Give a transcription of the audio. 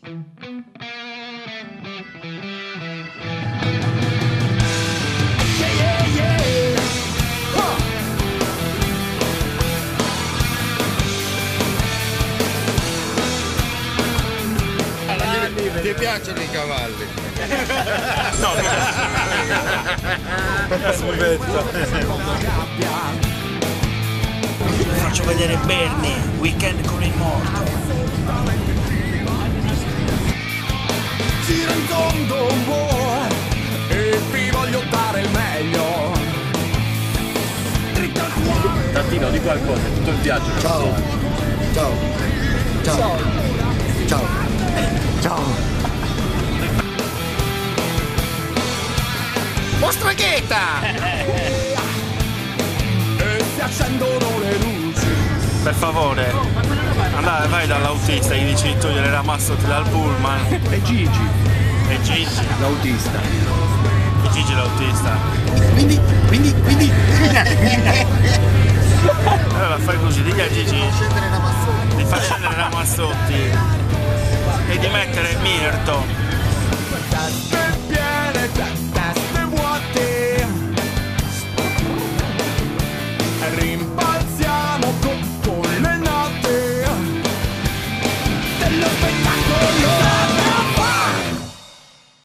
Ti piacciono i cavalli? No, Faccio vedere Bernie, weekend con il morto. Gira in tondo oh, e vi voglio dare il meglio. Dritta al cuore. Tantino, di qualcosa, tutto il viaggio. Ciao. Ciao. Ciao. Ciao. Ciao. Mostraghetta! E si accendono le luci. Per favore, andate, vai dall'autista, gli dici di togliere Ramazzotti dal pullman. E Gigi, E Gigi, l'autista. e Gigi l'autista. Quindi, quindi, quindi. Allora fai così, digli a Gigi Scendere Ramazzotti. di far scendere Ramazzotti e di mettere Mirto. Teste piene, teste vuote. Rim